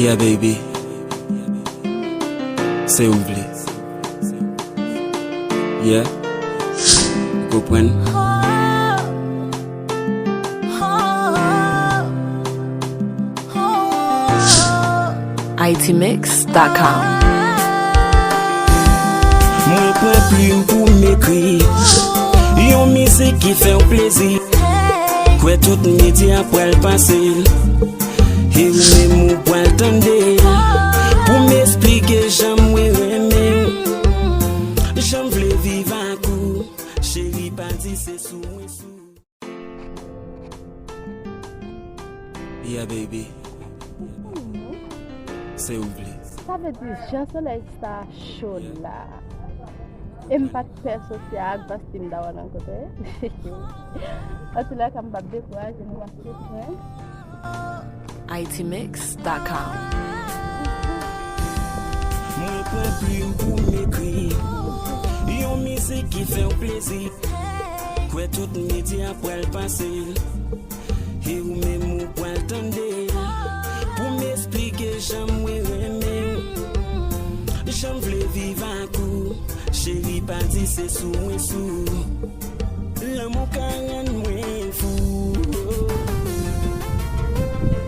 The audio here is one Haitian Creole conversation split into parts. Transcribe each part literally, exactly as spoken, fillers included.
Yeah, baby. Se ou vle. Yeah. Ou konprann? I T mix dot com. Mwen pran plim pou m ekri yon mizik ki fè w plezi. Kwè tout medya pral pase l. E ou menm ou pral tande l. Pou m esplike jan mwen renmen w. Jan m vle viv ak ou. Cheri pa di se sou mwen sou. Yeah, baby. Se ou vle. Sa vle di, jan solèy sa cho la. E m pa t pè soti ak Vasti m ta wè nan kote. Antoulèka, m p ap dekouraje nou paske mwen. I T mix dot com. Mwen pran plim pou m ekri yon mizik ki fè w plezi. Kwè tout medya pral pase l. E ou menm ou pral tande l. Pou m esplike jan mwen renmen w. Jan m vle viv ak ou. Cheri pa di se sou mwen sou. Lanmou ka rann mwen fou.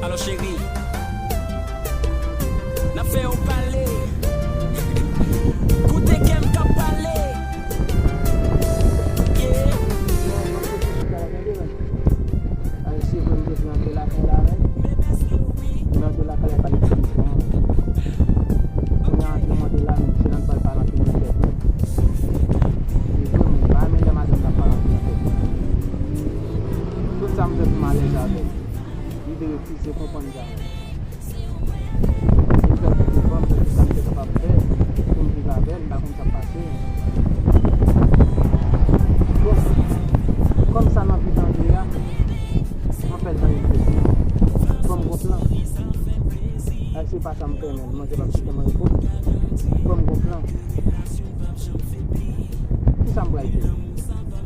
Alò cheri, n ap fè yo pale. Koute kè m k ap pale. Yeah. Ay, se vre, m te vle antre lakay la, men. M antre lakay la, pa li ti jan. Kounye a, antre, m antre la, men, se nan pral pale anpil nan tèt mwen. Se vre, mwen pa renmen lè madanm nan pale anpil nan tèt mwen. Tout sa m fè pou m alèz avè l. Li te refize konprann sa. Li fè tout efò, m fè tout sa m te kapab fè pou m viv avè l, m pa konn sa k pase. Bon, kòm sa nan vi tande a, mwen fè l tande l plezi. Fò m gon plan. Ak se pa sa m fè, men manje p ap chita manje pou m. Fò m gon plan. Kisa m pral fè?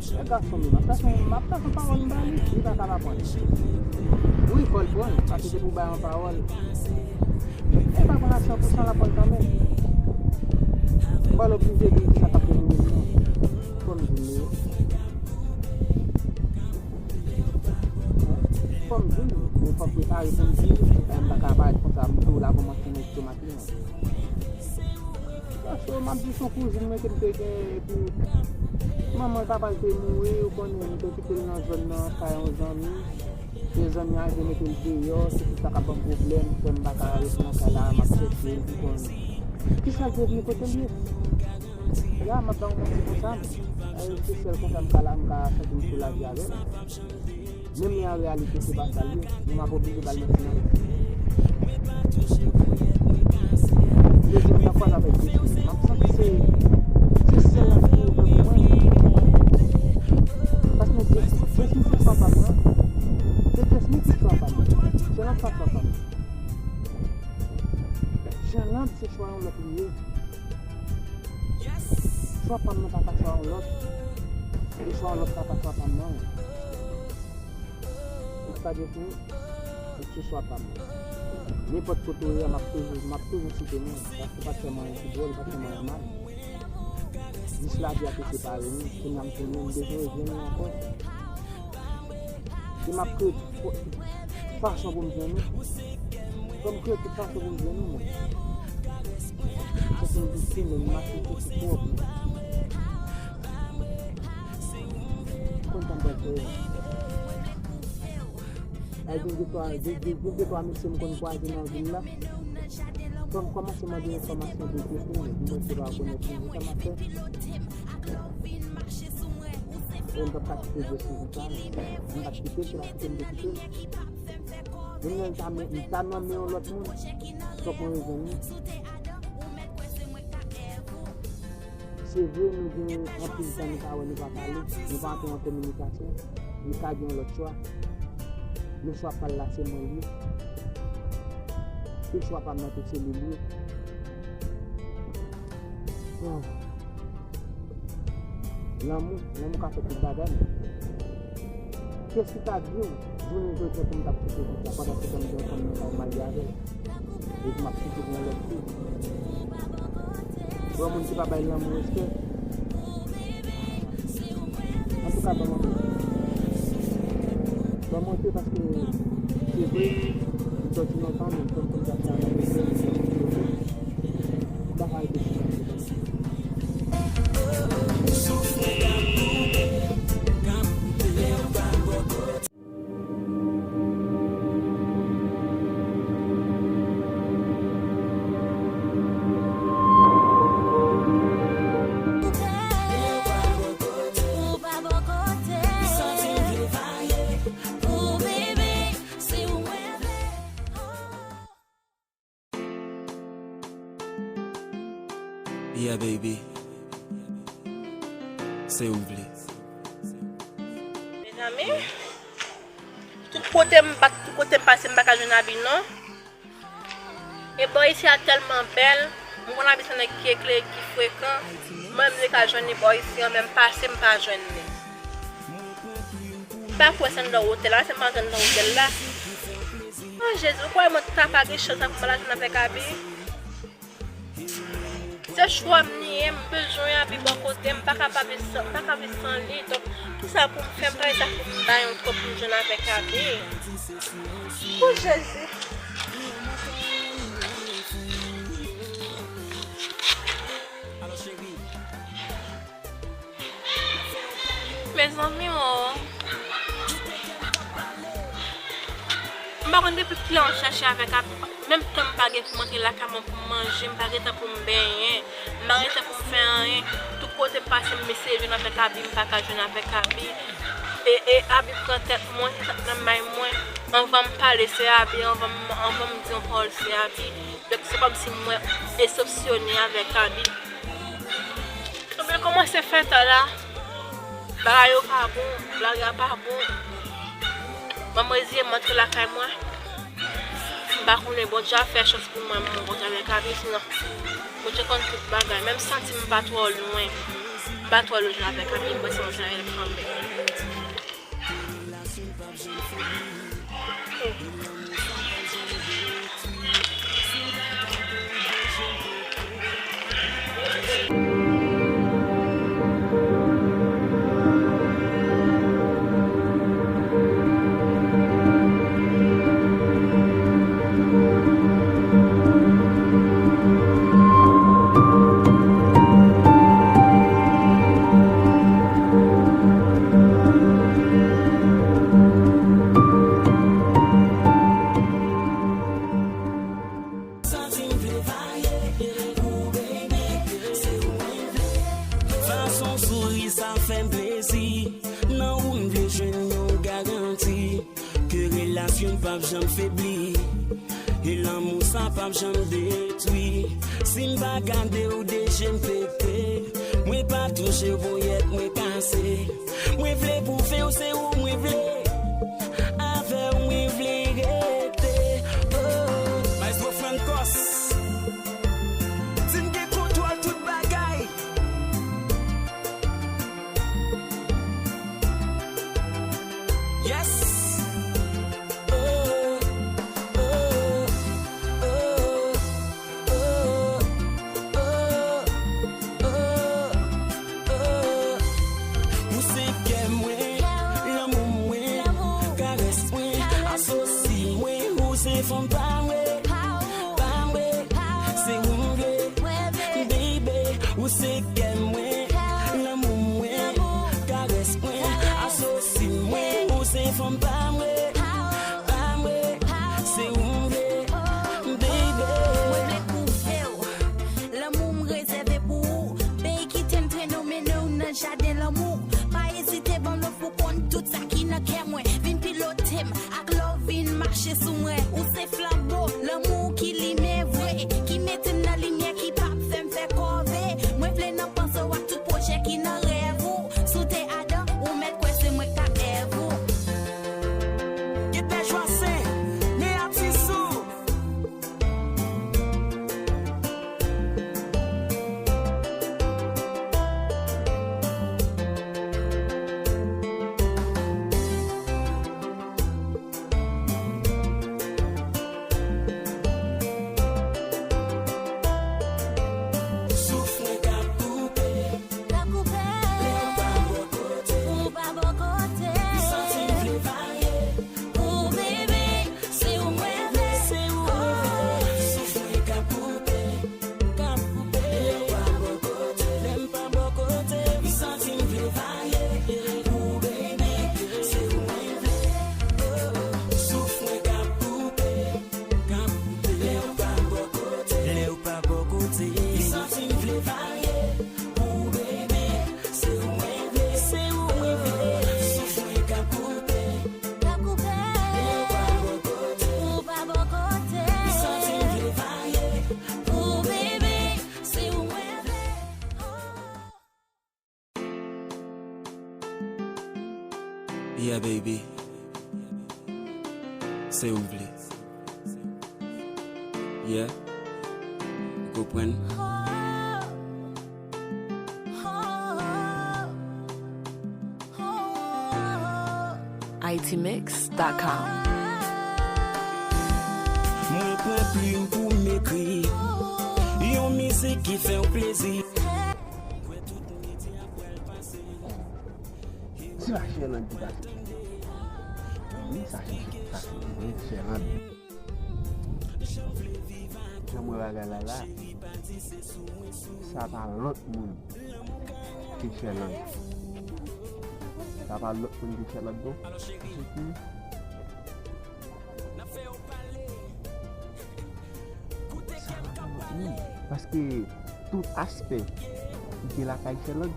E gason m, m ap tache, m ap tache pawòl m ba li, li pa ka pa pran l. Wi, fò l pran l, paske se pou bay yon pawòl. E pa pran l a san pou san, l ap pran l kanmenm. M pa oblije di l kisa k ap fè nou menm non. Fò m di l li. Fò m di l, men fò m prepare pou m di l. E m pa ka parèt konsa, m di w la kòmanse nan estomak li non. Paske m ap di se yon kouzin mwen ke m te gen, epi manman l, papa l te mouri, ou konnen, m te kite l nan zòn nan, kay yon zanmi. Se zanmi a rive mete l deyò, se tout sa k ap ban m pwoblèm, fè m pa ka rete nan kay la, m ap chèche l, ou konnen. Kisa l te vini kote l ye? Ya, m ap ba w manti konsa, e se sèl konsa m ka la, m ka santi m soulaje avè l. Menm lè an reyalite se pa sa l ye, men m ap oblije ba l manti nan. Yo di m nan kwaze avèk Jesmi, m ap santi se, se sèl la ki ouvè pou mwen. Paske Jesmi, Jesmi se chwa pa m nan. Se Jesmi ki chwa pa m. Jèlande pa chwa pa m. Jèlande se chwa yon lòt li ye. Chwa pa m nan pa ka chwa yon lòt. E chwa yon lòt pa ka chwa pa m nan. Ou pa Jesmi, ou se chwa pa m. Nenpòt kote w ye a, m ap toujou, m ap toujou site non. Paske ou pa t fè m anyen ki dwòl, ou pa t fè m anyen mal. Jis lavi a te separe nou, kounye a m tounen, m bezwen rejwenn ou ankò. E m ap kreye tout fo-, tout fason pou m jwenn ou. Fò m kreye tout fason pou m jwenn ou, mwen. Paske m viktim, men m mache soti twòp, mwen. Konn sa m pral fè. Ay, gen de twa, gen, gen, gen de twa mesye m konn kwaze nan vil la. Fò m kòmanse mande enfòmasyon de Jesmi, mwen se pa konèt li, sa m ap fè. E m p ap ka kite Jesmi konsa, non. M p ap kite l, se pa kite m te kite l. Menm lè m ta men, m ta nan men yon lòt moun, fòk mwen rejwenn li. Se vre, nou gen anpil tan nou pa wè, nou pa pale, nou pa antre an kominikasyon, nou ka gen yon lòt chwa. Men chwa pa l la, se mwen l ye. Se chwa pa m nan tou, se li l ye. Oh. Lanmou, lanmou ka fè tout bagay. Kiyès ki ta di w, jounen jodi a pou m t ap soufri konsa, pandan se tan m gen yon fanm nan kay marye avè l? M ap kite pou yon lòt fi. Granmoun ki pa bay lanmou respè. Antouka, ban m anpil. Ban m anpil paske se vre, m sòti lontan, men m konn konn sa k ap fè. M pa ka rete sou sa. Yeah, baby. Se ou m vle. Mezanmi, tout kote m bat, tout kote m pase, m pa ka jwenn Abi, non. E bò isi a tèlman bèl, m konn Abi se nèg ki ekle, ki frekan. Mwen, m te ka jwenn li bò isi an, men m pase, m pa jwenn li. M pa kwè se anndan otèl la, se m pa anndan otèl la. O Jezi, ou kwè mwen ta pa gen chans sa pou m al jwenn avèk Abi? Se chwa m li ye, m bezwen Abi bò kote m, m pa ka pa viv san, m pa ka viv san li. Donk, kisa pou m fè? M pa wè sa pou m bay yon twòp pou m jwenn avèk Abi. O Jezi. Mezanmi, o. M pa konn depi kilè w ap chache avèk Abi. Menm tan m pa gen pou m antre lakay mwen pou m manje, m pa gen tan pou m benyen, m pa gen tan pou m fè anyen. Tout kote m pase, m eseye jwenn avèk Abi, m pa ka jwenn avèk Abi. E, e Abi pran tèt mwen, se sa k nan may mwen. Anvan m pale, se Abi, anvan m, anvan m di yon pawòl, se Abi. Donk, se kòmsi mwen esepsyone avèk Abi. Ebyen, kòmanse fè tan la. Bagay yo pa bon, blag la pa bon. Mwen, m reziye m, m antre lakay mwen. M pa konnen, Bondye ap fè chans pou mwen, m rankontre avèk Abi, sinon Bondye konn tout bagay. Menm santi m pa twò lwen, m pa twò lwen avèk Abi, m panse m ap jwenn avèk kanmenm. Santi m vle varye, ou baby, se ou mwen vle. Fason w souri sa fè m plezi. Nan ou m vle jwenn yon garanti ke relasyon n p ap janm febli, e lanmou sa p ap janm detwi. Si m pa gade w de je m pete, mwen pa touche w ponyèt mwen kase. Mwen vle pwouve w se ou mwen vle. Avè w mwen vle rete. Oh. Maestro Francos, di m gen kontwòl tout bagay. Yes. Oh, oh, oh, oh, oh, oh, oh. Ou se kè mwen, lanmou mwen, karès mwen, asosi mwen. Ou se fanm pa mwen, pa mwen, se ou m vle. Baby, ou se kè mwen, lanmou mwen, karès mwen, asosi mwen. Ou se fanm pa mwen, pa mwen, se ou m vle, baby. Mwen vle pwouve w lanmou m rezève pou ou. Baby, kite m trennen w, mennen w nan jaden lanmou. Pa ezite ban m love pou konn tout sa ki nan kè mwen. Vin pilote m ak love, vin mache sou mwen. Ou se flanbo lanmou ki limen vre, ki mete m nan limyè, ki p ap fè m fè kòve. Mwen vle nan panse w ak tout pwojè ki nan rèv ou. Si w te Adan, ou mèt kwè se mwen k t ap Èv ou. Gitè Jwasen, men atis ou. Yeah, baby. Se ou m vle. Yeah. Ou konprann? Haiti Mix dot com. Mwen pran plim pou m ekri yon mizik ki fè w plezi. Se pa Sherland ki pase. Wi, sa se, sa se mwen, Sherland. Jan m wè bagay la la, sa pa lòt moun ke Sherland. Sa pa lòt moun ke Sherland, non. Paske Sa pa lòt moun. Paske tout aspè ki gen lakay Sherland,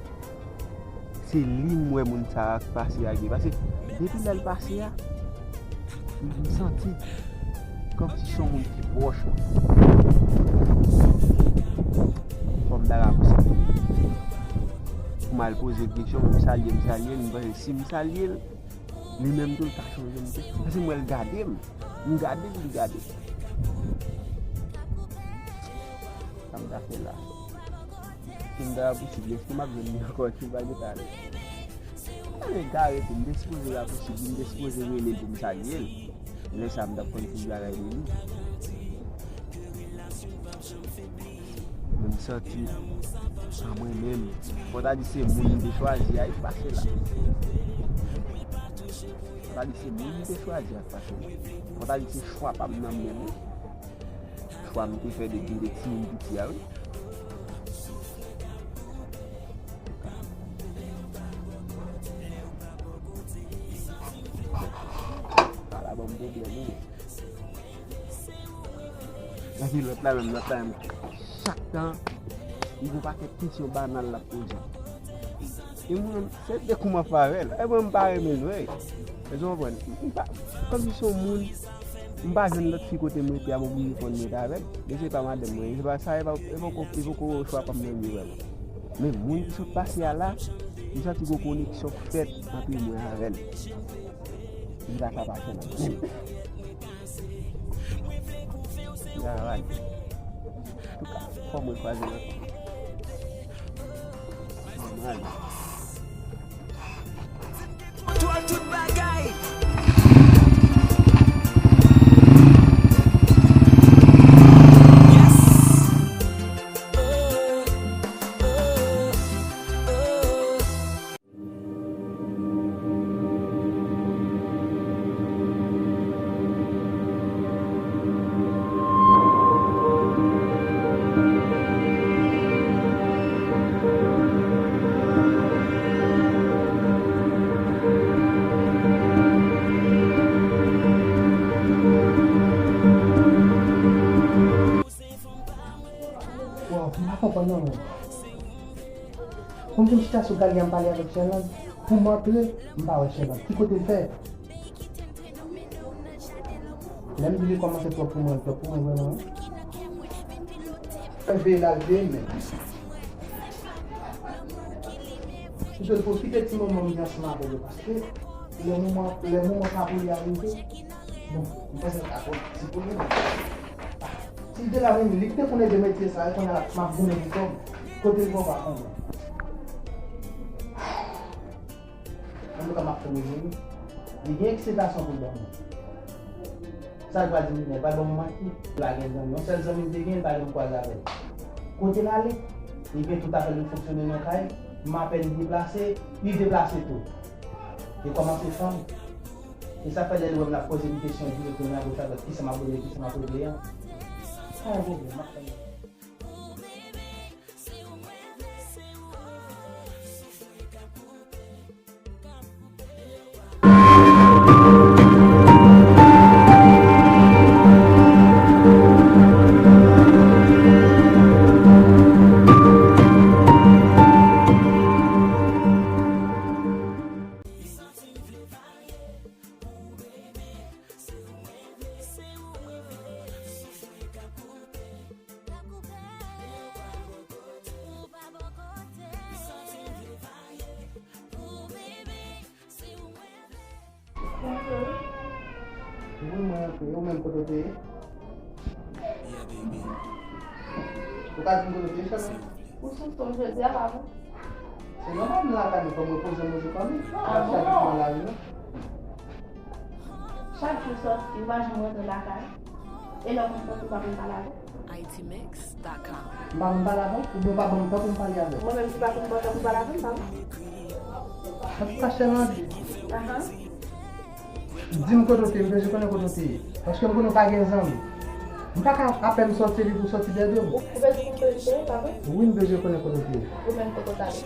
se li m wè moun sa a k pase a gen. Paske depi lè l pase a, m, m santi kòmsi se yon moun ki pwòch mwen. Fò m ta ka poze pou m al poze l kesyon, m salye, m salye l, m panse si m salye l, li menm tou, l ka chonje m tou. Paske m wè l gade m. M gade l, li gade m. Sa m ta fè la? Si m ta posib, èske m ap jwenn li ankò? Èske m pa gentan ale? Ale gare tou, m te sipoze la posib, m te sipoze rele l pou m salye l. Lè sa a, m t ap konn plis bagay de li. Men m santi an mwen menm. Fò ta di se moun m te chwazi a, e pase la. Fò ta di se moun m te chwazi a, pase la. Fò ta di se chwa pa m nan m menm, wi. Chwa m te fè depi m te timoun piti a, wi. Ala ban m pwoblèm, wi. Epi lòt la menm, lòt la menm, chak tan, li gon pakèt kesyon banal l ap poze. E mwen, se de kou m ap avè l. E mwen, m pa renmen l vre. Èske w konprann? M pa, kòmsi se yon moun, m pa jwenn lòt fi kote m rete a, m oblije konn rete avè l. Men se pa madanm mwen, se pa sa, e pa, e poko, e poko chwa pa m nan li vrèman. Men moun ki sot pase a la, m santi gon koneksyon k fèt ant mwen avè l. Li pa ka pase nan menm. Travay. Antouka, fò mwen kwaze l ankò. Nòmal. Kontwòl tout bagay. Yes. Oh, oh, oh, oh. Waw, m pa konprann non, men. Pou m vin chita sou galri a, m pale avèk Sherland. Pou m antre, m pa wè Sherland. Ki kote l fè? Lè m di li kòmanse twòp pou mwen, twòp pou mwen vrèman, wi. L veye la, l veye m menm. M te pwofite ti moman m gen ansanm avè l yo, paske lè moman, lè moman sa pou li a rive, bon, m panse l ka twòp ti pou li menm. Si l te la vini, li ki te konn ede metye sa, e kounye a la, m ap goumen pou kòb. Kote l pran pa konn. Antouka, m ap fè mezanmi. Li gen eksitasyon pou l ban mwen. Sa l pral di m, li pa ban mwen manti. Li pa gen zanmi. Yon sèl zanmi m te gen, li pa janm kwaze avè l. Kote l ale, li gen tout afè l fonksyone nan kay. M apèn deplase, li deplase tou. Li kòmanse fanm. E sa fè lè l wè m l ap poze m kesyon, di, "Kounye a, goch a dwat, kisa m ap regle, kisa m ap regle an?" Pa gen pwoblèm, m ap fè l. Wi, mwen antre. Ou menm kote w te ye? Ou ka di m kote w te ye sèlman? Ou sou fon jodi a, pa vre? Se nòmal, m lakay mwen, fò m repoze m, repoze fanmi. Ah bon? Chak jou m nan lari, non? Chak jou sòti, ou pa janm rantre lakay. E lè w konn sòti, ou pa konn pale avè l? Haiti Mix dot com. M pa konn pale avè w? Oubyen w pa ban m tan pou m pale avè w? Mwen menm, si w pa konn ban tan pou pale avè m, pa vre? Antouka, chè Landy. Ahan. Di m kote w te ye, m bezwen konnen kote w te ye. Paske m konnen w pa gen zanmi. M pa ka apèn sòti epi pou sòti dèyè do m. Ou, ou bezwen konnen kote m te ye, pa vre? Wi, m bezwen konnen kote w te ye. Ou menm kote w t ale?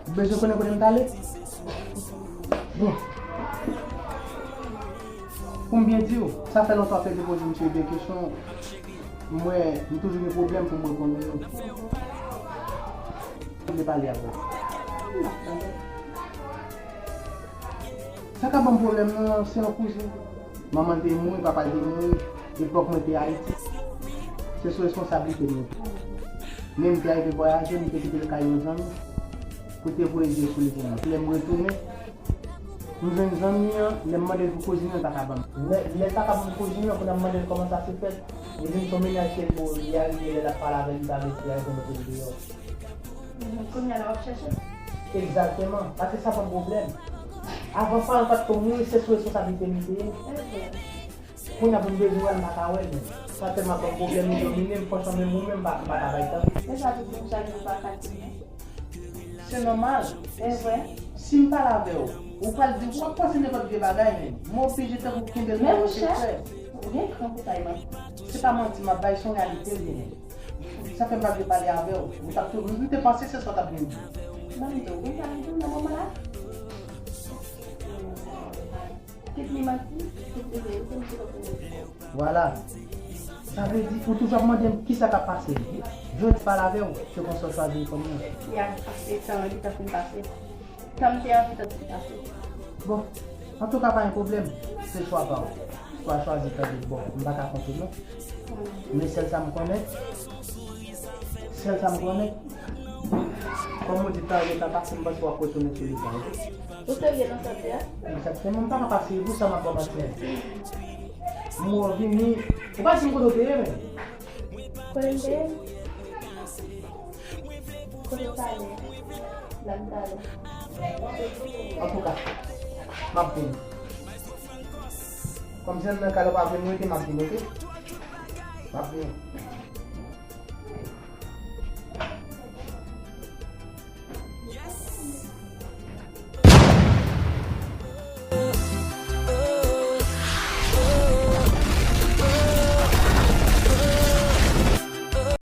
Ou bezwen konnen kote m t ale? Bon. Pou m byen di w, sa fè lontan w ap repoze misye de kesyon. Mwen, m toujou gen pwoblèm pou m reponn ou yo. M vle pale avè w. Sa k ap ban m pwoblèm nan, se yon kouzin. Manman l te mouri, papa l te mouri, epòk mwen te Ayiti. Se sou responsablite m yo. Men m te arive vwayaje, m te kite l kay yon zanmi pou te voye je sou li pou mwen. Lè m retounen, m jwenn zanmi an, lè m mande l pou kouzin an, l pa ka ban m. Lè, lè l pa ka ban m kouzin an, kounye a m mande l kòman sa se fèt. Li di m se yon mennaj ke l voye, li arive lè l ap pale avè l, li pa vle, li arive mete l deyò. Mhm. Kounye a la w ap chèche? Egzakteman, paske sa pa pwoblèm. Avan paran pa t ko mouri, se sou responsablite m li te ye. Kounye a pou m bezwen wè l, m pa ka wè l menm. Sa tèlman ban m pwoblèm, li domine m, franchman, menm ou menm, m pa, m pa ka bay tan. Men sa vle di m chak jou pa fatige? Se nòmal. E vre. Si m pale avè w, ou pral di, w ap panse nenpòt vye bagay menm. M oblije tankou kenbe l kòm yon sekrè. Ou gen kran pou kay mwen. Se pa manti m ap bay, se yon reyalite l ye menm. Sa fè m pa vle pale avè w. Ou t ap tou, m te panse se sa w t ap vin di. Ban m di w, ou pa vin di w nan moman la? Kit li manti, kit li verite, m sou kote l. Vwala. Sa vle di, ou toujou ap mande m kisa k ap pase. Jodi pale avè w, se konsa w chwazi fanmi an. Ya, paske tan an gentan fin pase. Tan m te anvi tande li pase. Bon, antouka pa gen pwoblèm. Se chwa pa w. Swa chwazi tande, bon, m pa ka konte non. Men sèl sa m konnen, sèl sa m konnen, kòm ou di tan an gentan pase, m panse w ap retounen sou li sa, oke? Ou serye nan sa w di a? Egzakteman, m pa ka pase pou sa m ap kòmanse. M wè w vini, ou pa di m kote w te ye menm. Kote m te ye? Kote w t ale? La m t ale. Antouka, m ap vini. Kòm se nan kay la w pa vle m rete, m ap vini, oke? M ap vini.